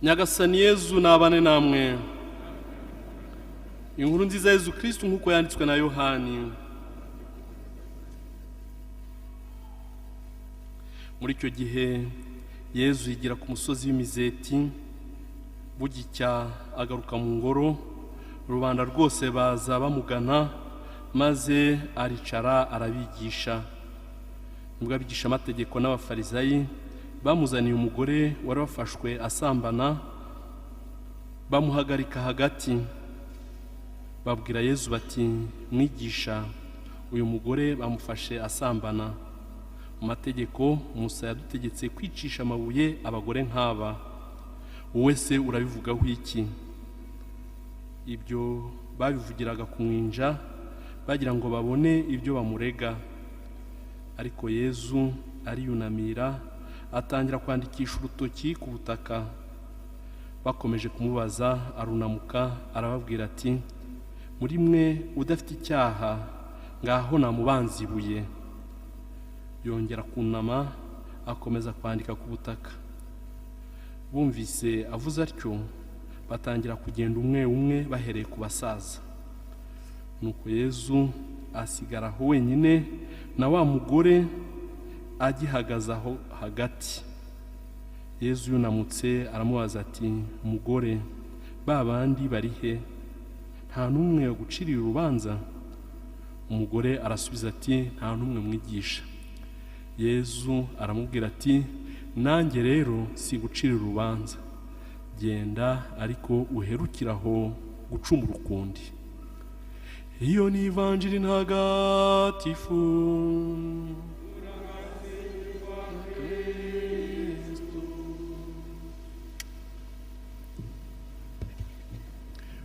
Nyagasani Yezu nabane namwe. Inkuru nziza ya Yezu Kristu nk'uko yanditswe na Yohani. Muri icyo gihe Yezu yigira ku musozi w'Imizeti, bugicya agaruka mu ngoro, rubanda rwose baza bamugana, maze aricara arabigisha. Nibwo abigishamategeko n'abafarisayi bamuzaniye umugore wari wafashwe asambana, bamuhagarika hagati. Babwira Yezu bati: "Mwigisha, uyu mugore bamufashe asambana. Mu mategeko Musa yadutegetse kwicisha amabuye abagore nk'aba. Wowe se urabivugaho iki?" Ibyo babivugiraga kumwinja, bagira ngo babone ibyo bamurega. Ariko Yezu ariyunamira, atangira kwandikisha urutoki ku butaka. Bakomeje kumubaza, arunamuka, arababwira ati: "Muri mwe udafite icyaha, ngaho namubanza ibuye." Yongera kunama, akomeza kwandika ku butaka. Bumvise avuze atyo, batangira kugenda umwe umwe bahereye ku basaza. Nuko Yezu asigara aho wenyine na wa mugore agihagaze aho hagati. Yezu yunamutse aramubaza ati: "Mugore, ba bandi bari he? Nta n'umwe waguciriye urubanza?" Umugore arasubiza ati: "Nta n'umwe, mwigisha." Yezu aramubwira ati: "Nanjye rero sigucira urubanza, genda ariko uherukire aho gucumura ukundi." Iyo ni Ivanjiri ntagatifu.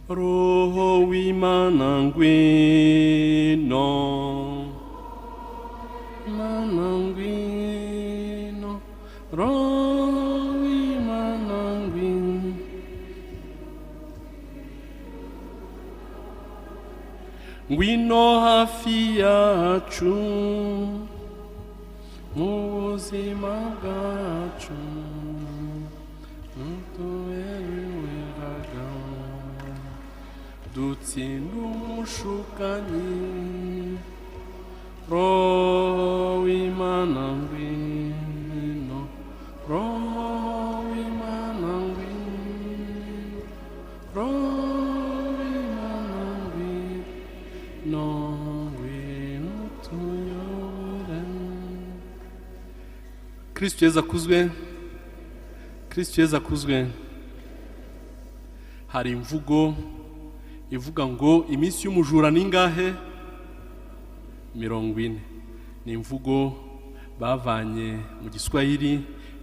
Roho w'Imana ngwino, Mana ngwino, Roho w'Imana ngwino. Ngwino hafi yacu mu buzima bwacu, ntutubere dutsinda umushukanyi. Roho w'Imana ngwino, Roho w'Imana ngwino, Roho w'Imana ngwino, ngwino utuyobore. Kristu Yezu akuzwe. Kristu Yezu akuzwe. Hari imvugo ivuga ngo iminsi y'umujura ni ingahe? 40. Ni imvugo bavanye mu Giswahili,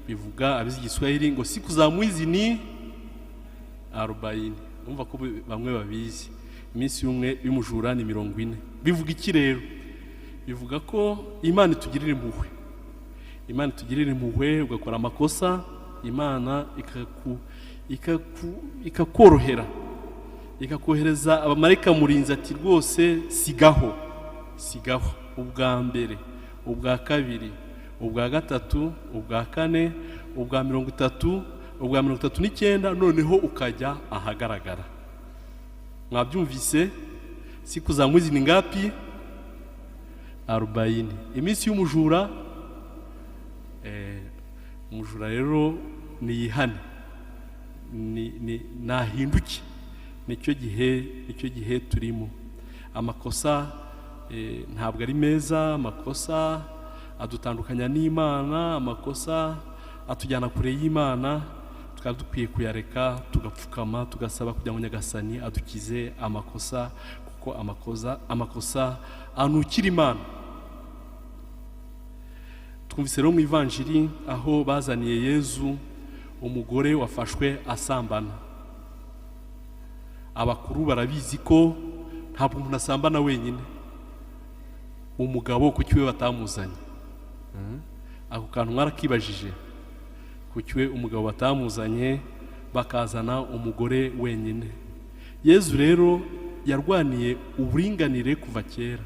bivuga abizi Igiswahili ngo siku za mwizi ni 40. Umva ko bamwe babizi. Iminsi y'umujura ni 40. Bivuga iki rero? Bivuga ko Imana itugirira impuhwe. Imana itugirira impuhwe, ugakora amakosa, Imana ikakorohera, ikakohereza abamarayika murinzi ati rwose sigaho, sigaho. Ubwa mbere, ubwa kabiri, ubwa gatatu, ubwa kane, ubwa 30, ubwa 39, noneho ukajya ahagaragara. Mwabyumvise? Siku za mwizi ni ngapi? 40. Iminsi y'umujura, umujura rero ni yihane, ni nahinduke. Nicyo gihe turimo. Amakosa ntabwo ari meza, amakosa adutandukanya n'Imana, amakosa atujyana kure y'Imana. Tukaba dukwiye kuyareka, tugapfukama, tugasaba kugira ngo Nyagasani adukize amakosa, kuko amakosa anukira Imana. Twumvise rero mu Ivanjiri aho bazaniye Yezu umugore wafashwe asambana. Abakuru barabizi ko ntabwo umuntu asambana wenyine. Umugabo kuki we batamuzanye? Ako kantu mwarakibajije, kuki we umugabo batamuzanye bakazana umugore wenyine? Yezu rero yarwaniye uburinganire kuva kera.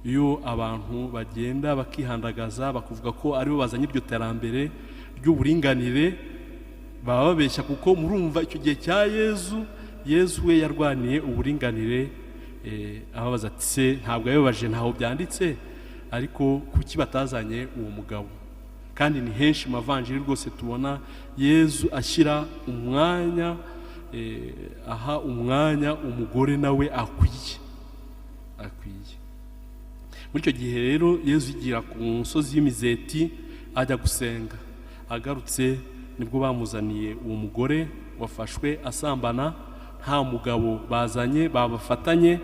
Iyo abantu bagenda bakihandagaza bakavuga ko aribo bazanye iryo terambere ry'uburinganire, Baba babeshya, kuko murumva icyo gihe cya Yezu, Yezu we yarwaniye uburinganire. Ababaza ati: "Se ntabwo yabibaje, ntaho byanditse, ariko kuki batazanye uwo mugabo?" Kandi ni henshi mu mavanjiri rwose tubona Yezu ashyira umwanya, aha umwanya umugore nawe akwiye. Muri icyo gihe rero Yezu yigira ku musozi w'Imizeti ajya gusenga. Agarutse nibwo bamuzaniye uwo mugore wafashwe asambana, nta mugabo bazanye, babafatanye.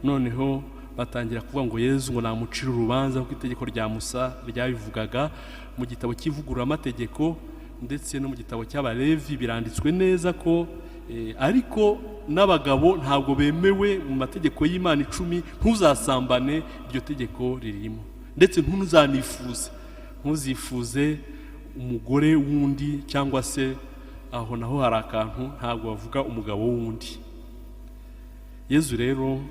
Noneho batangira kuvuga ngo Yezu ngo namucire urubanza, kuko itegeko rya Musa ryabivugaga. Mu gitabo cy'ivugururamategeko ndetse no mu gitabo cy'Abalevi biranditswe neza ko ariko n'abagabo ntabwo bemewe mu mategeko y'Imana 10, ntuzasambane, iryo tegeko ririmo, ndetse ntuzanifuze, ntuzifuze umugore w'undi, cyangwa se aho naho hari akantu, ntabwo bavuga umugabo w'undi. Yezu rero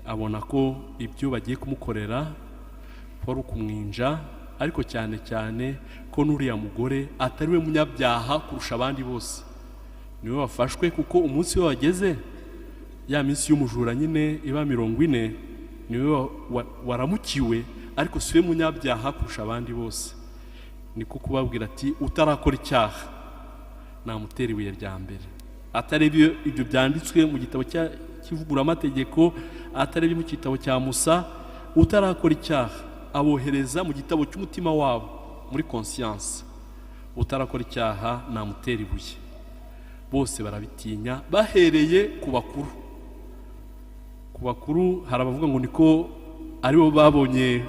abona ko ibyo bagiye kumukorera wari ukumwinja, ariko cyane cyane ko n'uriya mugore atari we munyabyaha kurusha abandi bose, niwe wafashwe, kuko umunsi we wageze, ya minsi y'umujura nyine iba 40, niwe waramukiwe, ariko si we munyabyaha kurusha abandi bose. Niko kubabwira ati: "Utarakora icyaha namutera ibuye rya mbere." Atarebye ibyo byanditswe mu gitabo cy'ivuguramategeko, atarebye mu gitabo cya Musa, utarakora icyaha, abohereza mu gitabo cy'umutima wabo, muri conscience, utarakora icyaha namutera ibuye. Bose barabitinya, bahereye ku bakuru. Ku bakuru hari abavuga ngo niko aribo babonye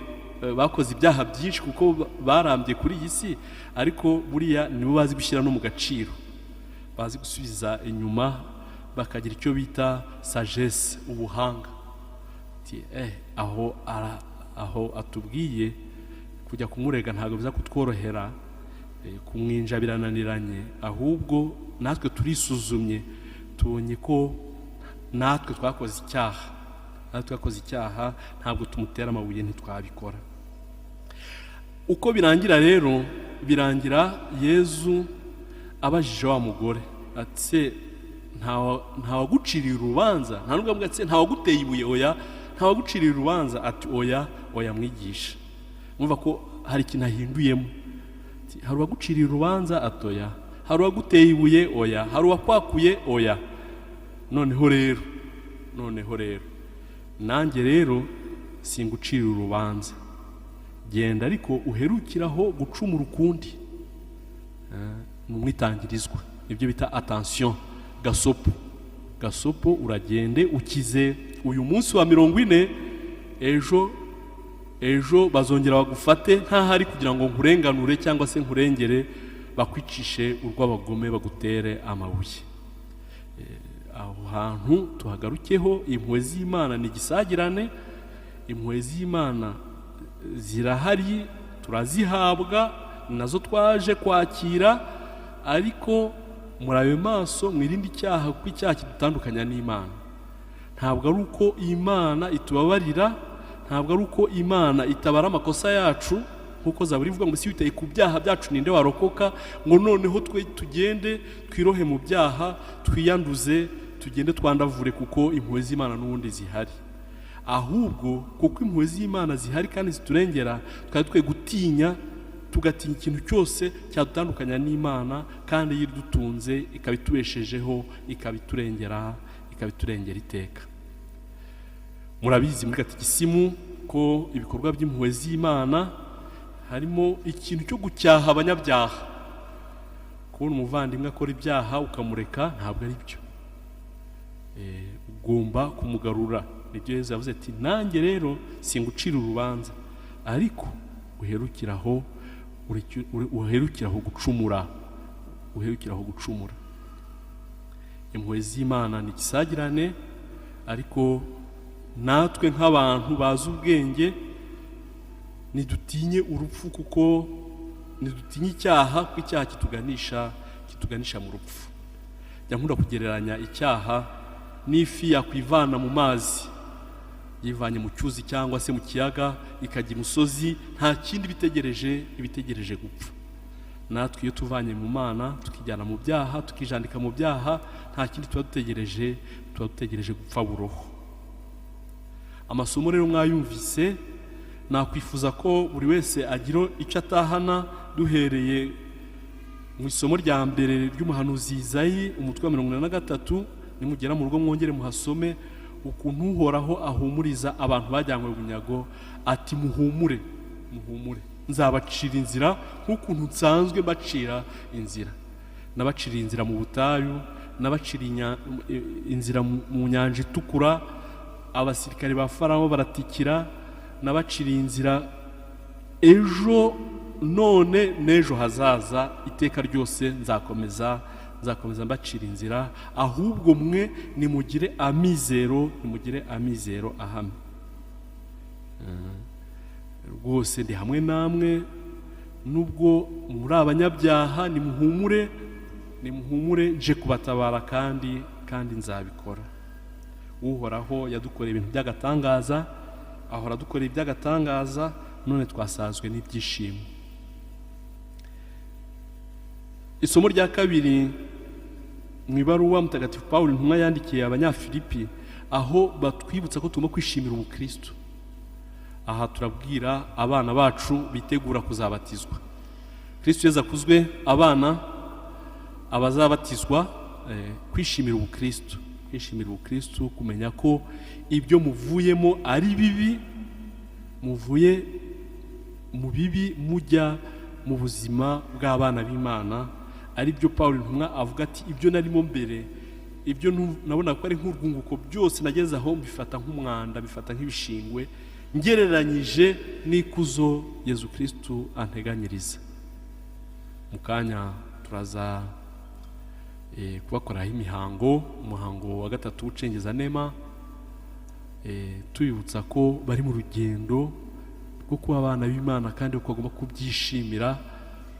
bakoze ibyaha byinshi kuko barambye kuri iyi si, ariko buriya nibo bazi gushyira no mu gaciro, bazi gusubiza inyuma, bakagira icyo bita sagesse, ubuhanga. Aho aho atubwiye kujya kumurega ntabwo biza kutworohera, kumwinja birananiranye, ahubwo natwe turisuzumye, tubonye ko natwe twakoze icyaha, natwe twakoze icyaha, ntabwo tumutera amabuye, ntitwabikora. Uko birangira rero, birangira Yezu abajije wa mugore ati: "Ntawaguciriye urubanza?" Nta nubwo avuga ati: "Ntawaguteye ibuye?" Oya. "Ntawaguciriye urubanza?" Ati: "Oya, oya mwigisha." Mwumva ko hari ikintu ahinduyemo. "Hari uwaguciriye urubanza?" Ati: "Oya." "Hari uwaguteye ibuye?" "Oya." "Hari uwakwakuye?" "Oya." "Noneho rero, noneho rero nanjye rero singuciriye urubanza, genda ariko uherukiraho gucumura ukundi." Ni umwitangirizwa, nibyo bita attention, gasopo, gasopo, uragende ukize uyu munsi wa 40, ejo ejo bazongera bagufate ntahari kugira ngo nkurenganure cyangwa se nkurengere, bakwicishe urw'abagome, bagutere amabuye. Aho hantu tuhagarukeho. Impuhwe z'Imana ni igisagirane, impuhwe z'Imana zirahari, turazihabwa, nazo twaje kwakira, ariko murabe maso, mwirinde icyaha, kuko icyaha kidutandukanya n'Imana. Ntabwo ari uko Imana itubabarira, ntabwo ari uko Imana itabara amakosa yacu, nk'uko Zaburi ivuga ngo: "Si witaye ku byaha byacu, ninde warokoka?" Ngo noneho twe tugende twirohe mu byaha, twiyanduze, tugende twandavure, kuko impuhwe z'Imana n'ubundi zihari. Ahubwo kuko impuhwe z'Imana zihari kandi ziturengera, twari twe gutinya, tugatinya ikintu cyose cyadutandukanya n'Imana, kandi iyo idutunze, ikaba itubeshejeho, ikaba iturengera, ikaba iturengera iteka. Murabizi muri gatigisimu ko ibikorwa by'impuhwe z'Imana harimo ikintu cyo gucyaha abanyabyaha. Kubona umuvandimwe akora ibyaha ukamureka ntabwo ari byo, ugomba kumugarura. Nibyo Yezu yavuze ati: "Nanjye rero singucira urubanza, ariko uherukiraho, uherukiraho gucumura, uherukiraho gucumura." Impuhwe z'Imana ni igisagirane, ariko natwe nk'abantu bazi ubwenge ntidutinye urupfu, kuko ntidutinye icyaha, kuko icyaha kituganisha mu rupfu. Njya nkunda kugereranya icyaha n'ifi yakwivana mu mazi, yivanye mu cyuzi cyangwa se mu kiyaga, ikajya imusozi, nta kindi bitegereje, ibitegereje gupfa. Natwe iyo tuvanye mu Mana, tukijyana mu byaha, tukijandika mu byaha, nta kindi tuba dutegereje, tuba dutegereje gupfa buroho. Amasomo rero mwayumvise, nakwifuza ko buri wese agira icyo atahana, duhereye mu isomo rya mbere ry'umuhanuzi Izayi, umutwe wa 43. Nimugera mu rugo mwongere muhasome ukuntu Uhoraho ahumuriza abantu bajyanywe bunyago, ati: "Muhumure, muhumure, nzabacira inzira nk'ukuntu nsanzwe mbacira inzira. Nabaciriye inzira mu butayu, nabaciriye inzira mu nyanja itukura, abasirikare ba Farawo baratikira. Nabaciriye inzira ejo, none n'ejo hazaza, iteka ryose nzakomeza mbacira inzira. Ahubwo mwe nimugire amizero, nimugire amizero ahamye rwose. Ndi hamwe namwe nubwo muri abanyabyaha. Nimuhumure, nimuhumure, nje kubatabara kandi nzabikora." Uhoraho yadukoreye ibintu by'agatangaza, ahora adukoreye iby'agatangaza, none twasazwe n'ibyishimo. Isomo rya kabiri mu ibaruwa Mutagatifu Pawulo intumwa yandikiye Abanyafilipi, aho batwibutsa ko tugomba kwishimira ubukristo. Aha turabwira abana bacu bitegura kuzabatizwa. Kristo Yezu akuzwe. Abana abazabatizwa, kwishimira ubukristo, kwishimira ubukristo, kumenya ko ibyo muvuyemo ari bibi, muvuye mu bibi mujya mu buzima bw'abana b'Imana, ari byo Pawulo intumwa avuga ati: "Ibyo narimo mbere, ibyo nabona ko ari nk'urwunguko, byose nageze aho mbifata nk'umwanda, mbifata nk'ibishingwe, ngereranyije n'ikuzo Yezu Kristu anteganyiriza." Mu kanya turaza kubakoraho imihango, umuhango wa gatatu w'ucengezanema, tubibutsa ko bari mu rugendo rwo kuba abana b'Imana kandi ko bagomba kubyishimira,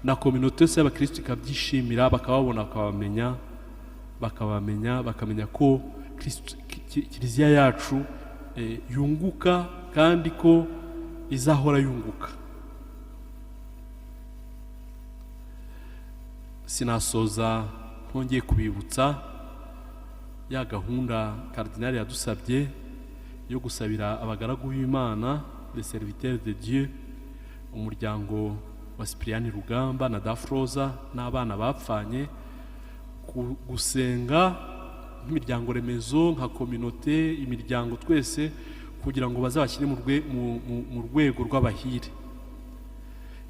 na kominote yose y'abakristu ikabyishimira, bakababona, bakabamenya, bakamenya ko Kiliziya yacu yunguka kandi ko izahora yunguka. Sinasoza ntongeye kubibutsa ya gahunda Cardinal yadusabye yo gusabira abagaragu b'Imana, les serviteurs de Dieu, umuryango wa Cyprien Rugamba na Dafroza n'abana bapfanye, gusenga nk'imiryango remezo, nka kominote, imiryango twese, kugira ngo bazabashyire mu rwego rw'abahire.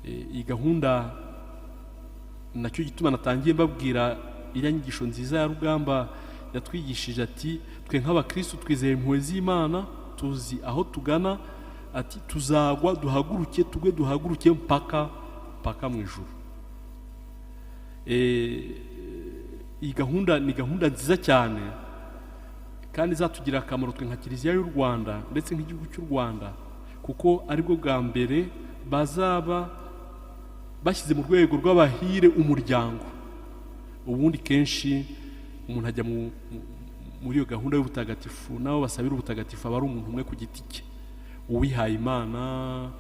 Iyi gahunda nacyo gituma natangiye mbabwira iriya nyigisho nziza ya Rugamba yatwigishije, ati: "Twe nk'abakristo twizeye impuhwe z'Imana, tuzi aho tugana," ati: "tuzagwa duhaguruke, tugwe duhaguruke mpaka mpaka mu ijuru." Iyi gahunda ni gahunda nziza cyane kandi izatugirira akamaro twe nka Kiliziya y'u Rwanda ndetse nk'igihugu cy'u Rwanda, kuko aribwo bwa mbere bazaba bashyize mu rwego rw'abahire umuryango. Ubundi kenshi umuntu ajya muri iyo gahunda y'ubutagatifu, nabo basabira ubutagatifu aba ari umuntu umwe ku giti cye, uwihaye Imana,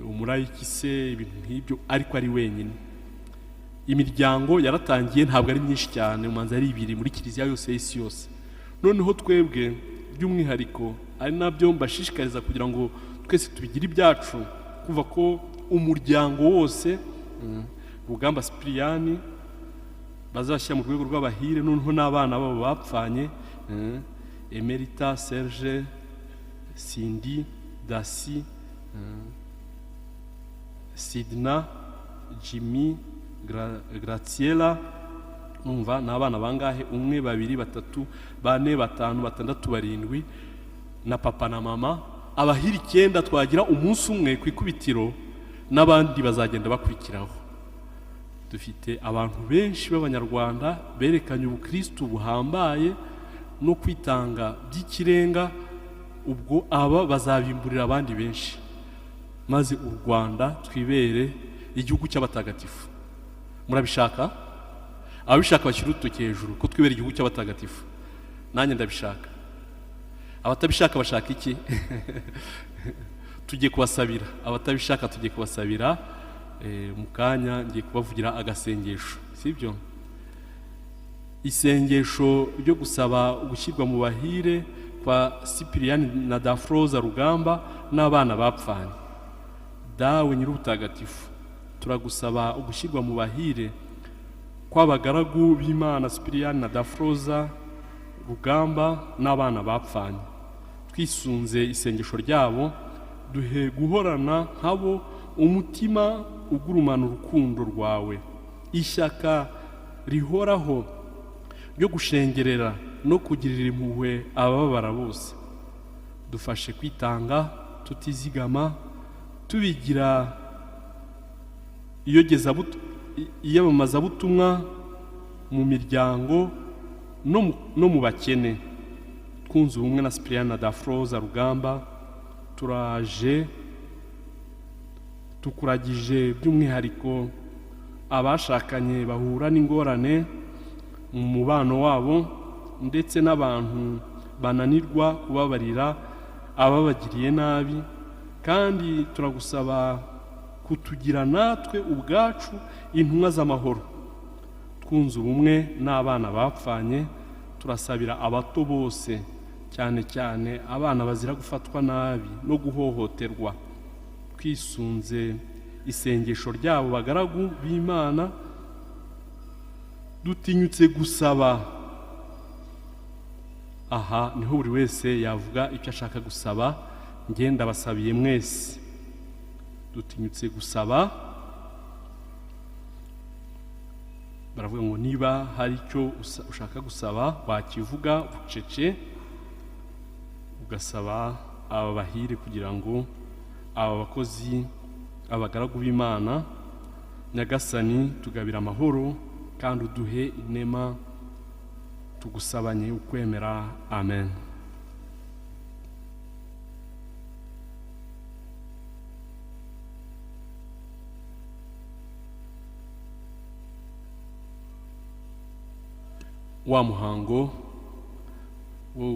umurayiki se, ibintu nk'ibyo, ariko ari wenyine. Imiryango yaratangiye, ntabwo ari myinshi cyane, umanza ari ibiri muri Kiliziya yose y'isi yose. Noneho twebwe by'umwihariko, ari nabyo mbashishikariza kugira ngo twese tubigire ibyacu, kuva ko umuryango wose Rugamba Cyprien bazashyira mu rwego rw'abahire, noneho n'abana babo bapfanye, Emerita, Serge, Cindy, Dasi, Sidna, Jimmy, Graciela. Umva, ni abana bangahe? 1, 2, 3, 4, 5, 6, 7, na papa na mama, abahire 9. Twagira umunsi umwe ku ikubitiro, n'abandi bazagenda bakurikiraho. Dufite abantu benshi b'Abanyarwanda berekanye ubukristu buhambaye no kwitanga by'ikirenga, ubwo aba bazabimburira abandi benshi, maze u Rwanda twibere igihugu cy'abatagatifu. Murabishaka? Ababishaka bashyira urutoki hejuru ko twibere igihugu cy'abatagatifu. Nanjye ndabishaka. Abatabishaka bashaka iki? Tugiye kubasabira. Abatabishaka tugiye kubasabira. Mu kanya ngiye kubavugira agasengesho, sibyo? Isengesho ryo gusaba gushyirwa mu bahire kwa Sipiriyani na Dafroza Rugamba n'abana bapfanye. Dawe Nyir'ubutagatifu, turagusaba ugushyirwa mu bahire kw'abagaragu b'Imana Sipiriyani na Dafroza Rugamba n'abana bapfanye. Twisunze isengesho ryabo, duhe guhorana nkabo umutima ugurumana urukundo rwawe, ishyaka rihoraho ryo gushengerera no kugirira impuhwe abababara bose. Dufashe kwitanga tutizigama, tubigira iyamamazabutumwa mu miryango no mu bakene. Twunze ubumwe na Sipiriyani na Dafroza Rugamba, turaje tukuragije by'umwihariko abashakanye bahura n'ingorane mu mubano wabo, ndetse n'abantu bananirwa kubabarira ababagiriye nabi. Kandi turagusaba kutugira natwe ubwacu intumwa z'amahoro. Twunze ubumwe n'abana bapfanye, turasabira abato bose, cyane cyane abana bazira gufatwa nabi no guhohoterwa. Twisunze isengesho ryabo bagaragu b'Imana, dutinyutse gusaba. Aha niho buri wese yavuga icyo ashaka gusaba. Ngenda basabiye mwese, dutinyutse gusaba. Baravuga ngo niba hari icyo ushaka gusaba wakivuga bucece, ugasaba aba bahire kugira ngo aba bakozi, abagaragu b'Imana, Nyagasani tugabira amahoro kandi uduhe inema, tugusabanye ukwemera. Amen. Wa muhango wo